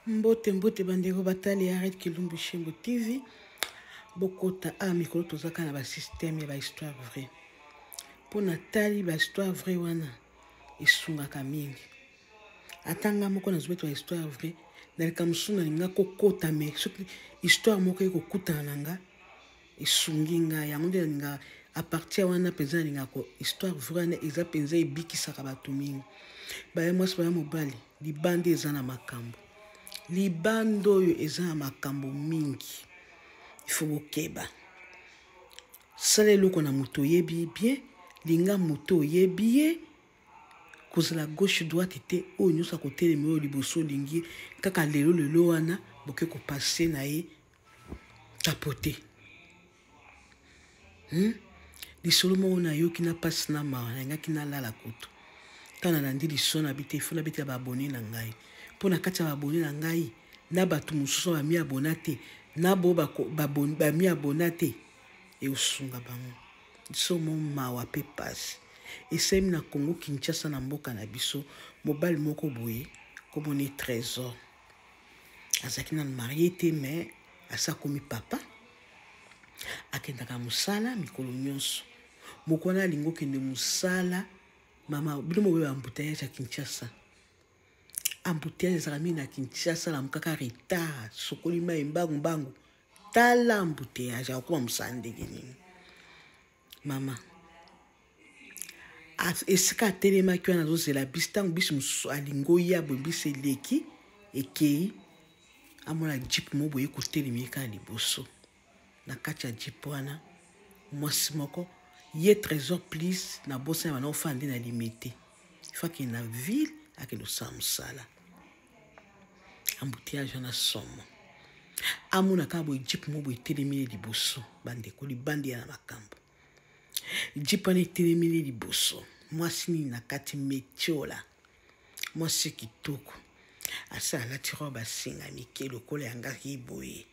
Mbote mbote bandeko batali ya Red Kilumbu Shembo TV. Bokota a mikolo tozaka na ba système ya ba histoire vraie. Mpo natali ba histoire vraie wana esungaka mingi. Ata nga moko nazobeta ba histoire vraie na likambo mosusu nalinga kokota me soki histoire moko ekokutana na nga esungi ngai yango nde nalingaka apartir wana mpenza nalingaka histoire vraie wana eza mpenza ebikisaka bato mingi baya mwasi baya mobali libanda eza na makambo libanda oyo eza na makambo mingi ifo bokeba sala eloko na moto oyebi bien linga moto oyebi ye kozala gauche droite te oyo nyonso akotelema oyo liboso olingi kaka lelo lelo wana boke kopase na ye tapote hmm? lisolo moko nayoki na mpasi na mawa nalingaki nalala kutu ntango nalandi lisolo na bite ifo nabetela baabone na ngai mpo na kati ya baabone na ngai na bato mosusu bami abona te na bo bami abona te ekosunga bango lisolo moko mawa mpe mpasi esalemi na congo kinshasa na mboka na biso mobali moko boye komoni trésor azalaki nanu marie te mais asi akomi papa akendaka mosala mikolo nyonso moko wana alingi okende mosala mama bino mobe ba embouteillage ya kinshasa embouteillage ezalaka mingi na kinshasa lamukaka retard sokoli mai mbangu mbangu tala embouteillage akokoma mosala ndenge nini mama esika atelemaki wana azozela bisi ntango bisi mosusu alingi oya boye bisi eleki ekei amona jipe moko boye kotelema ye kaka liboso na kati ya jipe wana mwasi moko ye trésor please na bosani bana ofanda nde na limete ifo akende na ville akende kosala mosala embouteillage wana somo amona kaka boye jipe moko boye etelemi ye liboso bandeko libanda ya na makambo jipe wana etelemi ye liboso mwasi nini na kati metiola mwasi kitoko asi alati robe asinga mike lokola ya ngaki boye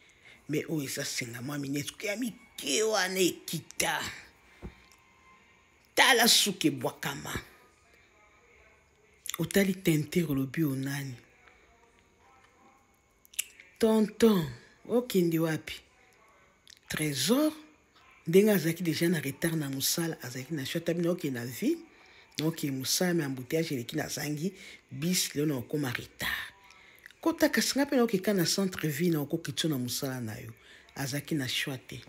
me oyo eza singa mwa minete ya mike wana ekita tala suki ebwakama otali teinture olobi onani tonton okende wapi trésor ndenge azalaki deja na retard na mosala azalaki na shota bino okende na ville naokende mosala me embouteillage eleki nazangi bis lelo na okoma retard kota kasi nga mpe naokeka na centre ville na okokitio na mosala na yo azalaki na choix te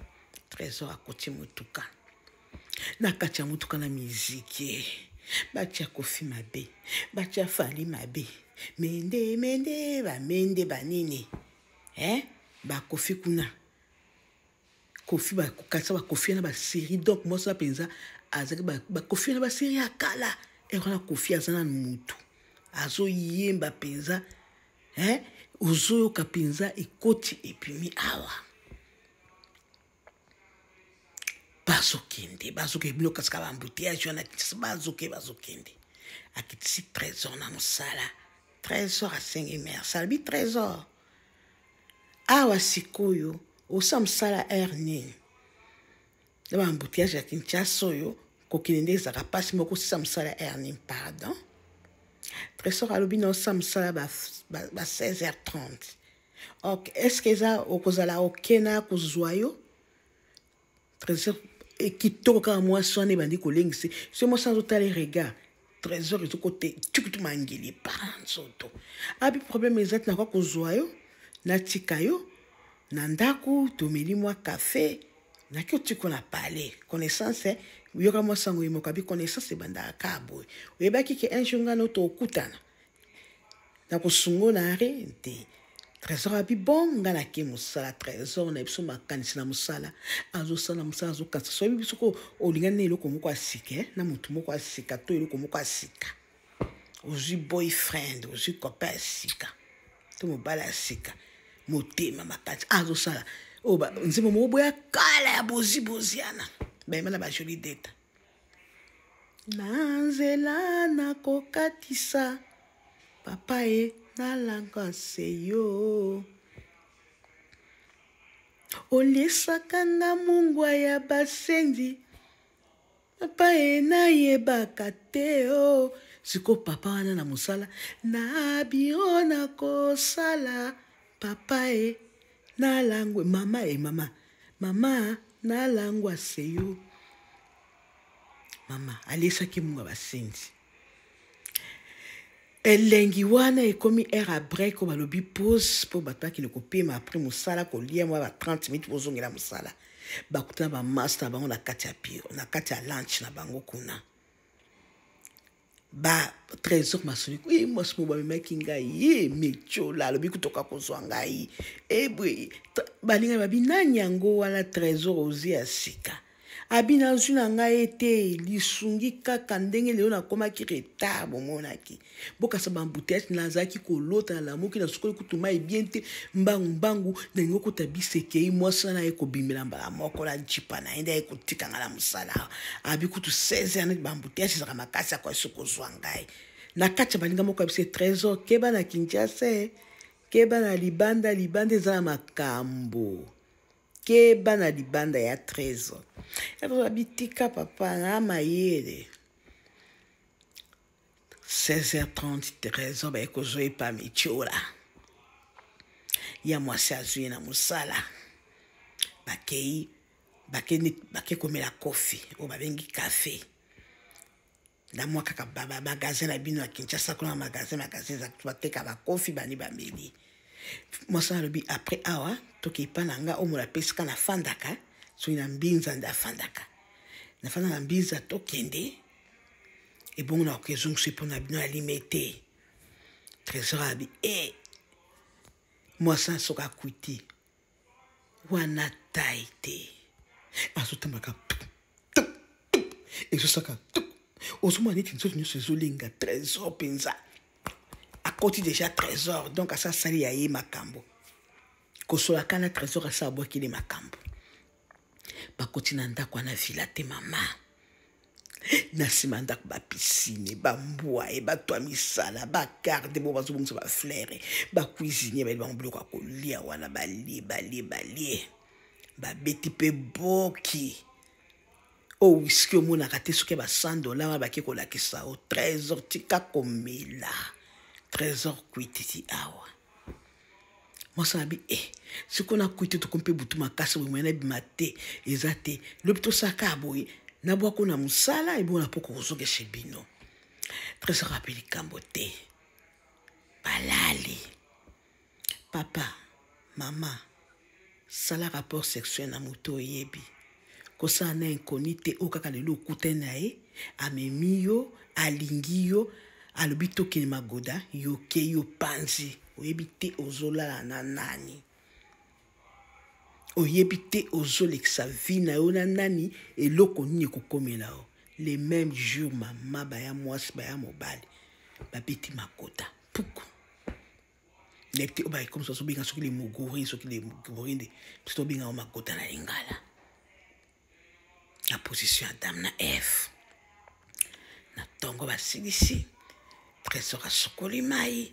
trésor akoti motuka na kati ya motuka na miziki batya kofi mabe batya fali mabe mende mende bamende banini eh? bakofi kuna kofi bakokatisa bakofi wana baserie donc mwasi wana mpenza azalaki bakofi wana baserie ya kala ere wana kofi aza nanu motu azoyemba mpenza eh? ozoyoka mpenza ekoti epimi awa bazokende bazokende bino kasika baembouteillage wana kinshasa bazoke bazokende akitisi trésor na mosala trésor asengi merci alobi trésor awa sikoyo osala mosala heure nini na baembouteillage ya kinshasa oyo kokende nde ezalaka mpasi moko osisa mosala heure nini pardon trésor alobi na osala mosala ba, ba, ba 16h30 ok est ce que eza okozala oke na kozwa yo trésor kitoko kaka mwasi wana ebandi kolengisa soki mwasi azotala regard trésor ezokote tukutu mangili para nzoto abi problème eza te nakoka kozwa yo natika yo na ndako tomeli mwa kafe naki otiko na palais connaissance eh? yoka mwasi yango ye moko abi connaissance ebandaka kaka boye oyebaki ke un jour ngai no tokutana nakosungo na are te trésor abi bon nga nake mosala trésor na biso makanisi na mosala azosala mosala azokanisa soyebi biso ko olingani na eloko moko ya sika eh, na motu moko ya sika to eloko moko ya sika ozwi boyfriend ozwi copain ya sika to mobali ya sika motema makasi azosala oyo nzembo moko boya kala ya bozi boziana bayema na bajoli deta Na nzela nakokatisa papa e nalanga se yo oliesaka nga mungwa ya basenzi papa e nayebaka te o oh. Sikoyo papa wana na mosala na biro na kosala papa e nalangwe mama e mama mama nalangwa seyo mama alesaki munga basenzi elengi wana ekomi heure ya break oyo balobi pause mpo bato bakende kopema après mosala kolia mwa ba 30 minutes bozongela mosala bakutana bamasta na bango na kati ya piro na kati ya lunch na bango kuna ba trésor masoli e mwasi mo bamemaki ngai ye metiola alobi kutoka kozwa ngai ebwe balinga babi nani yango wana trésor ozi ya sika abi nazwi na ngai ete lisungi kaka ndenge lelo nakomaki retard bomonaki bokasa baembouteillage nazalaki kolota nalamuki nasukoli kutu mai bien te mbangu mbangu nalingi okota bisekei mwasi wana aye kobimela mbala moko na jipa na ye nde aye kotika ngai na mosala abi kutu 16 heures neti baembouteillage ezalaka makasi akoya soki kozwa ngai na kati ya baninga moko ya biso trésor keba na kinshasa keba na libanda libanda eza na makambo keba na libanda ya trésor ya trésor abitika papa na mayele 16h30 trésor baye kozwa epa mitiola ya mwasi azwi ye na mosala bakei bake komela kofi oyo babengi kafe na mwa kaka bamagasin na bino ya kinshasa kuna magasin magasin eza bateka bakofi bani bameli mwasi alobi après awa tokei epa na nga omola apesika nafandaka soki na mbinza nde afandaka nafanda na mbinza tokende ebongo na okezongisa mpo na bino alime te trésor abi e eh, mwasi soki akwiti wana tai te azotambaka ezosaka ozomona neti nzoto nyonso ezolenga trésor mpenza akoti deja trésor donc asa asali ya ye makambo kosolaka na trésor asa abwakili makambo bakoti na ndako wana vila te mama na nsima ndako bapisine bambwa ye bato ya misala bagarde bo bazobongisa baflere bacuisinier bayeli bango biloko ya kolia wana balie balie balie babeti mpe boki oyo wiski omonaka te soki ba 100 dollar wana bake kolakisa o trésor tika komela trésor kwititi awa mwasi na bi eh sikoyo nakwiti tokomi mpe butu makasi boye moye nabima te eza te lobi tosaka boye nabwako na mosala ebongo na poko kozonga chez bino trésor ape likambo te balali papa mama sala rapport sexuel na moto oyebi kosala na inconnu te oyo kaka lelo okutani na ye amemi yo alingi yo alobi tokende magoda yoke yo panzi oyebi te ozolala na nani oyebi te ozolekisa vie na yo na nani eloko nini ekokomela yo le même jour mama baya mwasi baya mobali babeti makota puku nayebi te oyo baekomisa bazobenga soki le mogori soki le mogori nde biso tobenga yango makota na lingala na position ya dame na eve na ntongo basilisi trésor asokoli mai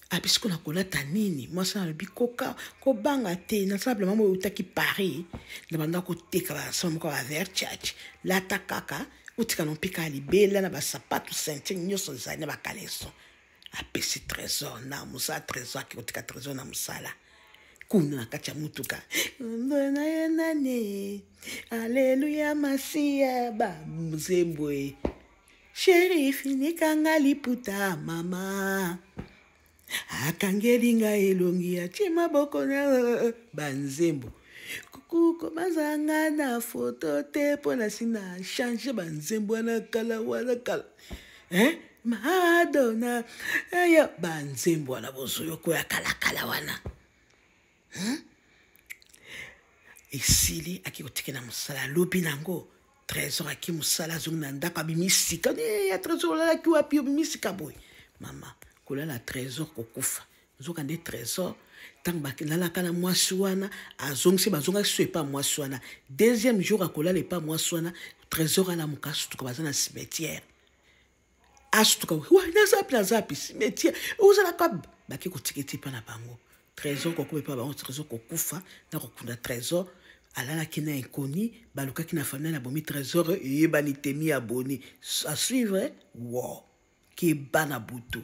abisiko na kolata nini mwasi alobi koka kobanga te nasala bilamba moko eutaki paris na banda koteka basala moko ya baverchurch lata kaka otika na mpika ya libela na basapatu ceinture nyonso ezali na bakaleson apesi trésor na mosala trésor ake kotika trésor na mosala kuna na kati ya motuka na ye nani aleluya masiya banzembo e sheri finikanga liputa mama akangeli ngai elongi atie maboko na banzembo kuku bazanga na foto te mpo na si na change banzembo wana kala wana kala eh? madona ayo banzembo wana bozoyoko ya kalakala wana hmm? Esili ake kotikela mosala alobi nango trésor ake mosala azongi na ndako abimi sika eh, ya trésor olalaki wapi obimi sika boye mama kolala trésor kokufa nzoka nde trésor ntango balalaka na mwasi wana azongisi bazongaki so epa mwasi wana deuxième jour akolala epa mwasi wana trésor alamuka asutuka baza na cimetière asutuka wa naza wapi naza wapi cimetière ozalaka bake kotika eti epa na bango trésor kokoma epa bango trésor kokufa na kokunda trésor alalaki na inconnu balukaki na famille na bomi trésor eyebani te mi aboni à suivre wo. Keba na butu.